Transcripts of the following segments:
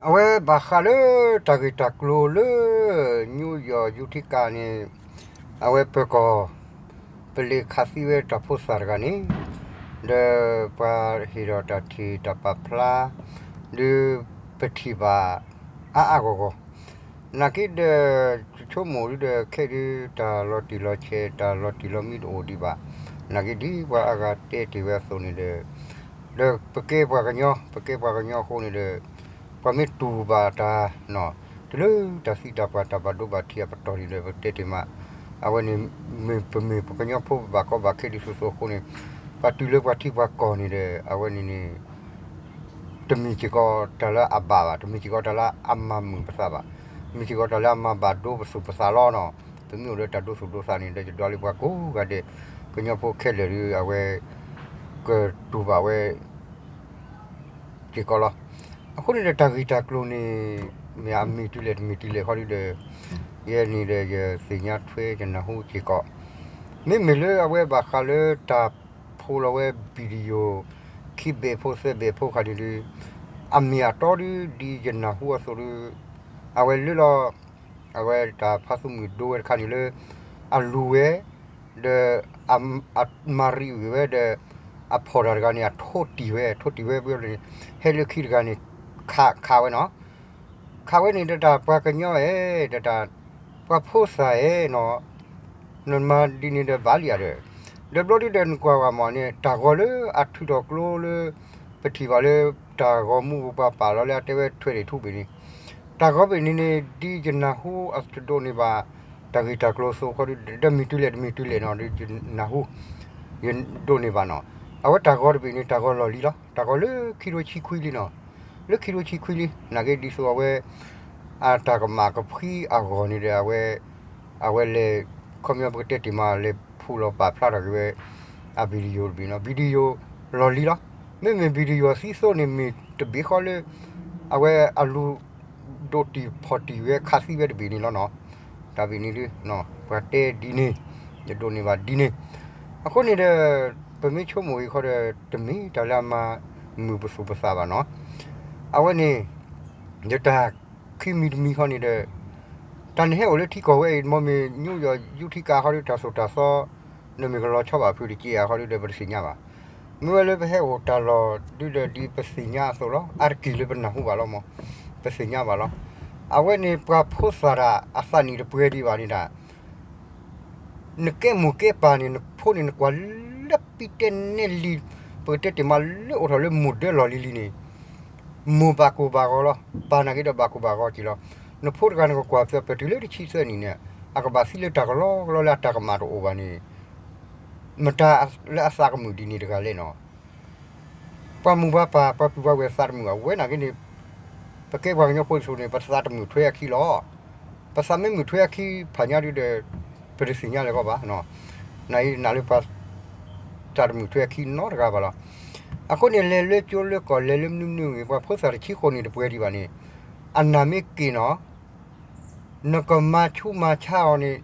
အဝဲဘၣ်ဃးလၢတၢ်ဂ့ၢ်တၢ်ကျိၤလၢ New York Utica န့ၣ် အဝဲပၢၤကီၢ် ပလံၤခးသံဝဲတၢ်ဖိသၣ်တဂၤန့ၣ် ဒီးပှၤဟ့ၣ်ဒီးတၢ်ထံၣ်တၢ်ပာ်ဖျါ ဒီးပထံၣ်ဘၣ်အါအါဂီၢ်ဂီၢ် နာ်က့ဒီး ဆိကမိၣ်ဒုဒီးခဲအံၤဒု တၢ်လီၤတံၢ်လီၤဆဲး တၢ်လီၤတံၢ်လီၤမံတအိၣ်ဒံးဘၣ်. နာ်က့ဒ်ပှၤအါဂၤတဲတ့ၢ်ဝဲအသိးန့ၣ်ဒီး ဒီးပကဲပှၤကညီ ပကဲပှၤကညီအဃိန့ၣ်ဒီး ပှၤမ့ၢ်တူၢ်ဘၣ်တၢ် တုၤလၢတၢ်သံတၢ်ပှၢ်တၢ်ဘၣ်ဒိဘၣ်ထံးအပတီၢ်န့ၣ်ဒီး ပတဲတ့ၢ်မး အဝဲန့ၣ် မ့ၢ်ပမ့ၢ်ပှၤကညီဖိပဘၣ်ကီဘၣ်ခဲဒ်သိးသိးအဃိန့ၣ် ပှၤတုၤလၢပှၤထံပှၤကီၢ်န့ၣ်ဒီး အဝဲန့ၣ်န့ၣ် တမ့ၢ်စ့ၢ်ကီးတၢ်လၢအဘၣ်ဘၣ်, တမ့ၢ်စ့ၢ်ကီးတၢ်လၢအမၤမုာ်ပသးဘၣ်, မ့ၢ်စ့ၢ်ကီးတၢ်လၢအမၤဘၣ်ဒိပသူၣ်ပသးလီၤနီၤ. ပမ့ၢ်အိၣ်လၢတၢ်ဒိသူၣ်ဒိသးန့ၣ်ဒီး ယဒွးလၢပှၤကိးဂၤဒဲး ကညီဖိခဲလၢာ်ဒီး အဝဲ ကတူၢ်ဘၣ်ဝဲ စ့ၢ်ကီးလီၤ. အဃိန့ၣ်ဒီး တၢ်ဂ့ၢ်တၢ်ကျိၤန့ၣ် မ့ၢ်အမ့ၢ်တုၤလဲၣ်တမ့ၢ်တုၤလဲၣ်ခီဒုဒီး ယဲန့ၣ်ဒီး ယသ့ၣ်ညါထွဲယနၢ်ဟူစ့ၢ်ကီး, မ့မ့ၢ်လၢအဝဲဘၣ်ဃးလၢတၢ်ဖိလီၤဝဲ video ခံဘ့ၣ်ဖိသၢဘ့ၣ်ဖိခါန့ၣ်ဒု အမ့ၢ်အတီဒု ဒ်ယနၢ်ဟူအသိးဒု အဝဲလၢလီၤ အဝဲတၢ်ဖးသူၣ်မုၢ်ဒိဝဲတခါန့ၣ်လၢ အလူၤဝဲ ဒီး အမၤရံးဝံၤဝဲဒီး အဖီၣ်တၢ်တဂၤန့ၣ် အထိးတံၢ်ဝဲ ထိးတံၢ်ဝဲဘျီန့ၣ် ဟဲလၢခံတဂၤန့ၣ် ခးဝဲနီၤ. ခးဝဲန့ၣ်ဒီးတၢ်ပှၤကညီအဲၣ် ဒီးတၢ် ပှၤဖိသၣ်အဲၣ်နီၤ နမၤဒ်န့ၣ်ဒီးဘၣ်လံဧါဒီး ဒီးဘျီဒုဒီးနကွၢ်ဝဲမးန့ၣ် တၢ်ဂီၤလၢအထုးထီၣ်ကျိလၢ ပထံၣ်ဘၣ်လၢ တၢ်ဂီၤမူပပှၤပာ်လီၤလၢအတဲဝဲထွဲဒံးထူဘ့ၣ်န့ၣ် တၢ်ဂီၤဘ့ၣ်န့ၣ်န့ၣ် ဒ်ယနၢ်ဟူအတဒိးန့ၢ်ဘၣ် တၢ်ဂ့ၢ်တၢ်ကျိၤအသိးခီဒု ဒီးမ့ၢ်တုၤလဲၣ်တမ့ၢ်တုၤလဲၣ်နီၤ ဒ်ယနၢ်ဟူ ယဒိးန့ၢ်ဘၣ်နီၤ. အဝဲတၢ်ဂီၤတဘ့ၣ်န့ၣ် တၢ်ဂီၤလီၢ်လံလီၤ. တၢ်ဂီၤလၢခံထိဆံခွံလံနီၤ လၢခံထိဆံခွံလံ နာ်က့ဒ်သိးအဝဲ အတၢ်ကမၣ်ကဖှံအဂီၢ်န့ၣ်ဒီး အဝဲ အဝဲလဲၤ ခီပညီပကတဲတ့ၢ်မး လဲၤဖူလီၤပာ်ဖျါထီၣ်က့ၤဝဲ အ video တဘ့ၣ်နီၤ video လီၢ်လံလီၤ. မ့မ့ၢ် video အသံသိန့ၣ် မ့ၢ်တဘ့ၣ်ဃီလၢ အဝဲအလူၤ ဒိးတံၢ်ဖီၣ်တံၢ်ဝဲခးသံဝဲတဘ့ၣ်န့ၣ်လီၤနီၤ. တၢ်ဘ့ၣ်န့ၣ်ဒု ပှၤတဲဒ်န့ၣ် ယဒိးန့ၢ်ဘၣ်ဒ်န့ၣ် အဃိန့ၣ်ဒီး ပမ့ၢ်ဆိကမိၣ်ဂ့ၤခီဒီး တမ့ၢ်တၢ်လၢအမၤမုာ်ပသူၣ်ပသးဘၣ်နီၤ. အဝဲန့ၣ် ယတၢ်ခံမံၤတမံၤခီန့ၣ်ဒီး တၢ်နဟဲအိၣ်လၢထံကီၢ်ဝဲအံၤ မ်မ့ၢ် New York Utica ခီဒု တၢ်သိၣ်တၢ်သီ နမ့ၢ်ကလီၤဆီဘၣ်ဖုးတက့ဧါခီဒုဒီး ပတသ့ၣ်ညါဘၣ်. မ့ၢ်ဝဲလၢပဟဲအိၣ်တၢ်လီၢ်ဒုဒီး ဒ်ပသ့ၣ်ညါအသိးလီၤ. အါတက့ၢ်လၢပနၢ်ဟူဘၣ်လီၤမး ပသ့ၣ်ညါဘၣ်လီၤ. အဝဲန့ၣ် ပှၤဖိသၣ်တၢ်အသးနံၣ်တပှဲၤဒံးဘၣ်န့ၣ်ဒၣ် နကဲမိၢ်ကဲပၢ်န့ၣ် နဖိန့ၣ် နကွၢ်လၢပံတဲနဲလံ ပကတဲတ့ၢ်မးလၢအိၣ်ထီၣ်လၢမိၢ်ဒၢလီၢ်လံၤလံၤန့ၣ် မိၢ်ဘၣ်ကိၢ်ဘၣ်ဂီၤလီၤ. ပၢ်နာ်က့ဒီးဘၣ်ကိၢ်ဘၣ်ဂီၤက့ၤလီၤ. နဖိတဂၤနကကွၢ်ပၢၤတုၤလၢတဆံသၢနံၣ်န့ၣ် အကဘၣ်သံလၢတၢ်ကလီကလီလၢအတၢ်ကမၣ်တအိၣ်ဘၣ်န့ၣ် မတၤလၢအသးကမုာ်ဒ်န့ၣ်တဂၤလဲၣ်နီၤ. ပှၤမိၢ်ပှၤပၢ် ပှၤပုၢ်ပှၤဝဲၢ်သးတမုာ်အဝဲနာ်က့န့ၣ် ပကဲပှၤကညီဖိတစိၤန့ၣ် ပသးတမုာ်ထွဲအခံလီၤ. ပသးမ့ၢ်မုာ်ထွဲအခံဖးညါဒုဒီး ပတသ့ၣ်ညါလၢၤကီးဘၣ်. နအံၤနာ်လၢပှၤ သးတမုာ်ထွဲအခံနီတဂၤဘၣ်လီၤ. အဃိန့ၣ် လဲၤလၢကၠိလၢကီၢ် လဲၤလၢမနုၤမနုၤဂ့ၤ ပှၤဖိသၣ်တဆံဃိးနံၣ်တပှဲၤဒံးဘၣ်န့ၣ် အနၢ်မ့ၢ်က့ၤနီၤ နကမၤဆူးမၤဆါအီၤန့ၣ်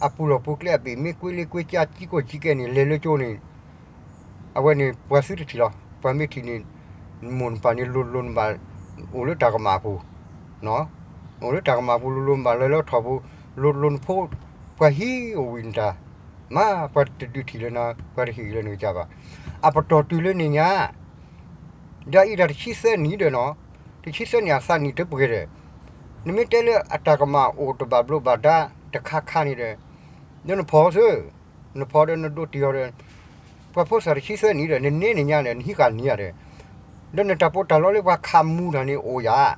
အပူၤလီၢ်ပူၤကျဲအဘ့ၣ်မ့ၢ်ကွ့လ့ကွ့ကၠါကံကိၢ်ကံကဲန့ၣ် လဲၤလၢကၠိန့ၣ် အဝဲန့ၣ် ပှၤသုတထံၣ်လီၤ. ပှၤမ့ၢ်ထံၣ်န့ၣ် နမိၢ်နပၢ်န့ၣ် လိၤလိၤနဘၣ် အိၣ်လၢတၢ်ကမၣ်အပူၤ အိၣ်လၢတၢ်ကမၣ်အပူၤ လိၤလိၤနဘၣ်လၢလၢထီၣ်ပူၤ လိၤလိၤနဖိ ပှၤဟံးအိၣ်ဝံၤနတၢ် မ့ၢ်ပှၤတဒုးထံၣ်လၢနၤ ပှၤတဟ့ၣ်ဂံၢ်လၢနကစၢ်ဘၣ်. အပတီၢ်တုၤလၢန့ၣ်ညါ ဒီးအံၤတၢ်တဆံသၢနံၣ်ဒီးနီၤ တဆံသၢနံၣ်အသးနံၣ်တပှဲၤဒီး နမ့ၢ်တဲလၢအတၢ်ကမၣ်အိၣ်တဘၣ်ဘျိးဘၣ်ဒါတခါခါန့ၣ်ဒီး ဒီးနဖီၣ်သ့ နဖီၣ်ဒီးနဒိးတံၢ်အီၤဒီး ပှၤဖိသၣ်တဆံသၢနံၣ်ဒီး နန့ၢ်နညါဒီး နဟံးဃာ်နံၤဧါဒီး ဒီးနတၢ်ပီးတၢ်လီလၢပှၤခးမူတၢ်န့ၣ်အိၣ်ယၤ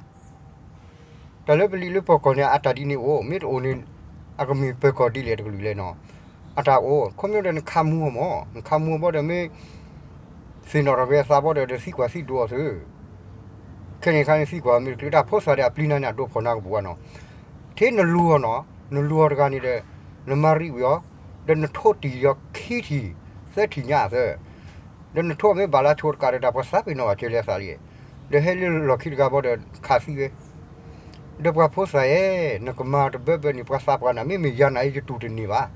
တၢ်လၢပလံၤလၢပၢၤကီၢ်န့ၣ် အတၢ်ဒ်န့ၣ်အိၣ် မ့ၢ်တအိၣ်န့ၣ် အကမ့ၢ်ပၢၤကီၢ်ဒ်လဲၣ်တကလုာ်လဲၣ်နီၤ. အတၢ်အိၣ် ခီဖျိဒီးနခးမူအီၤမး နခးမူအီၤဘီဒီးမ့ၢ် သ့ၣ်နီၣ်ထီၣ်က့ၤအသးဘီဒီး ဒီးသံကွၢ်သံဒိးအီၤသု ခဲန့ၣ်ခါန့ၣ် သံကွၢ်မ့ၢ်တချုးတၢ်ဖိသၣ်ဒီးအပျံၤနၤန့ၣ် အဒိးဖီၣ်နၤကပူၤဘၣ်နီၤ. ထဲနလူၤအီၤနီၤ နလူၤအီၤတဂၤန့ၣ်ဒီး နမၤရံးဝံၤအီၤ ဒီးနထိးတံၢ်အီၤခံထံၣ် သၢထံၣ်ညါအသၢ ဒီးနထိးအီၤမ့ၢ်ဘၣ်လၢဆိတကးဒီး တၢ်ပှၤသးပ့ၤနီၣ်ဘၣ်ကဲလၢအသးလံ ဒီးဟဲလၢလီၢ်ခံတဂၤဘီဒီး ခးသံဝဲ ဒီးပှၤဖိသၣ်ဧၢ နကမၤတဘၢဘၢန့ၣ် ပှၤသးပှၢ်နၤ မ့မ့ၢ်ယၤနၤအံၤ ယတူၢ်တန့ၢ်ဘၣ်.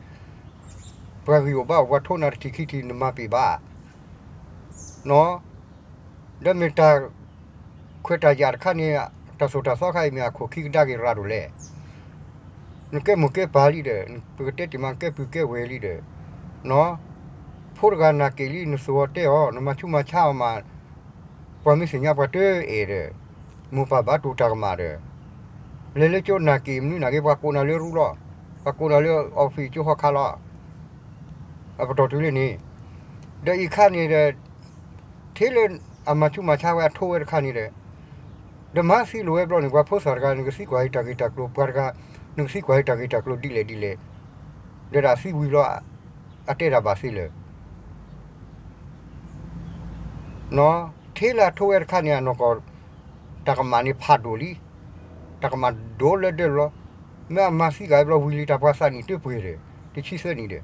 ပှၤဂံၢ်အိၣ်ဘါအိၣ် ပှၤထိးနၤတထံၣ်ခံထံၣ် နမၤပ့ၤဘၣ် နီၤ ဒီးမ့ၢ်တၢ်ခွဲးတၢ်ယာ်တခါန့ၣ် တၢ်သိၣ်တၢ်သီခါအံၤမ့ၢ်အခိၣ်ခံကဒါက့ၤရၤဒိၣ်လဲၣ်. နကဲမိၢ်ကဲပၢ်လံဒီး ပကတဲတ့ၢ်မး နကဲပုၢ်ကဲဝဲၢ်လံဒီး, နီၢ်, ဖိတဂၤနာ်က့ၤလံ နသိၣ်အီၤတဲအီၤ နမၤဆူးမၤဆါအီၤမး, ပှၤမ့ၢ်သ့ၣ်ညါပှၤတအဲၣ်ဒီး, မိၢ်ပၢ်ဘၣ်တူၢ်တၢ်ကမၣ်ဒီး, လဲၤလၢကၠိနာ်က့ၤမနုၤနာ်က့ၤ ပှၤကိးနၤလၢရူလီၤ, ပှၤကိးနၤလၢ office ကၠိဟီၣ်ခါလီၤ. အပတီၢ်တုၤလၢန့ၣ်, ဒီးအံၤခါန့ၣ်ဒီး ထဲလၢအမၤဆူးမၤဆါဝဲအထိဝဲတခါန့ၣ်ဒီး, ဒီးမၤသံလိာ်ဝဲဘျီန့ၣ် ပှၤဖိသၣ်တဂၤ နကသံကွၢ်ဟံးတၢ်ဂ့ၢ်တၢ်ကျိၤ ပှၤတဂၤ နကသံကွၢ်ဟံးတၢ်ဂ့ၢ်တၢ်ကျိၤဒ်လဲၣ်ဒ်လဲၣ်, ဒီးဒၣ်သံဝံၤဘျီ အတဲတၢ်ဘၣ်သ့လၢာ် နီၢ်, ထဲလၢအထိဝဲတခါန့ၣ် အနီၢ်ကီၢ် တၢ်ကမၣ်န့ၣ်ဖးဒိၣ်လံ, တၢ်ကမၣ်ဒိၣ်လၢဒၢလီၤ, မ့ၢ်အမၤသံဂၤဘျီဝံၤလံတၢ်ပှၤသးနံၣ်တပှဲၤဒီး တဆံသၢနံၣ်ဒီး,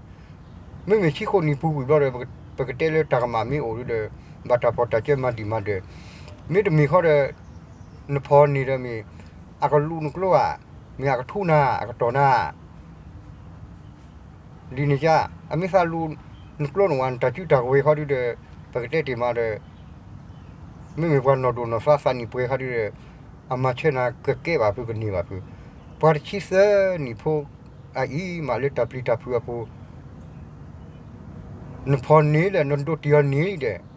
မ့မ့ၢ်ဆံဃိးနံၣ်ပူၤကွံာ်ဘျီဒီး ပကတဲလၢတၢ်ကမၣ်မ့ၢ်အိၣ်ဒီး ဘၣ်တၢ်ဖီၣ်တၢ်ကၢမၤဒံၣ်မၤဒၢး, မ့တမ့ၢ်ဃီဒီး နဖီၣ်န့ၢ်ဒီးမ့ၢ် အကလူးနကျိဧါ, မ့ၢ်အကထူနၤ အကတီၢ်နၤ ဒ်န့ၣ်ကါ, အမ့ၢ်သးလူၤနကျိနဝၤနတၢ်စုတၢ်ကဝဲၤခီဒုဒီး ပကတဲတ့ၢ်မးဒီး မ့မ့ၢ်ပှၤနီၢ်ဒိၣ်နီၢ်သးသးနံၣ်ပှဲၤခီဒုဒီး အမၤဆၢနၤကကဲဘၣ်ဖုးကန့ၢ်ဘၣ်ဖုး, ပှၤတဆံသၢနံၣ်ဖိအအံၤမးလၢတၢ်ပျံၤတၢ်ဖုးအပူၤ နဖီၣ်န့ၢ်ဒီး နဒိးတ့ၢ်အီၤန့ၢ်လံဒီး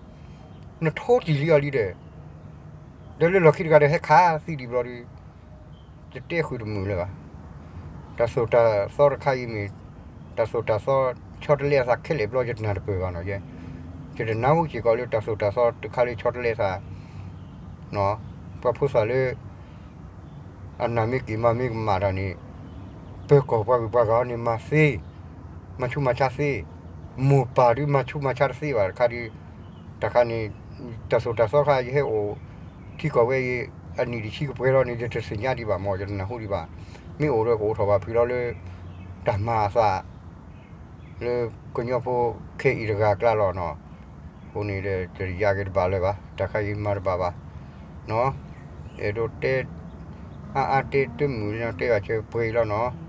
နထိတံၢ်လံအီၤလံဒီး ဒီးလၢလီၢ်ခံတဂၤဒီးဟဲခးသံဒံးဘျီဒီး ယတဲဃုာ်တမုာ်လၢၤဘၣ်. တၢ်သိၣ်တၢ်သီတခါအံၤမ့ၢ် တၢ်သိၣ်တၢ်သီဆီတလဲအသးခဲလၢာ်ဘျီ ယတနၢ်တပၢၢ်ဘၣ်နီၤ, ယတနၢ်ဟူစ့ၢ်ကီးလၢတၢ်သိၣ်တၢ်သီတခါလၢဆီတလဲအသး, ပှၤဖိသၣ်လၢ အနၢ်မ့ၢ်က့ၤမၤမ့ၢ်ကမၣ်တၢ်န့ၣ် ပၢၤကီၢ်ပှၤဂုၤပှၤဂၤအီၤန့ၣ်မၤသ့, မၤဆူးမၤဆါသ့, မိၢ်ပၢ်ဒုးမၤဆူးမၤဆါတသ့ဘၣ်တခါဒီး, တၢ်ခါန့ၣ် တၢ်သိၣ်တၢ်သီခါ ယဟဲအိၣ်ထံကီၢ်ဝဲအံၤ အနံၣ်တဆံကပှဲၤလီၤန့ၣ် ယတသ့ၣ်ညါဒံးဘၣ်မၢ် ယတနၢ်ဟူဒံးဘၣ်. မ့ၢ်အိၣ်ဒီးကအိၣ်ထီၣ်ဘၣ်ဖုးလီၤလၢ တၢ်မၤအသး လၢကညီဖိခဲအံၤတဂၤအကျါလီၤနီၤ. အဃိန့ၣ်ဒီး တယၤက့ၤတဘၣ်လၢၤဘၣ်, တၢ်ခါအံၤမၤတဘၣ်ဘၣ်နီၤ. အဲၣ်ဒိးတဲ အါအါတဲတမုာ်လၢနီၤ တဲဘၣ်စၢၤပှဲၤအံၤလီၤနီၤ.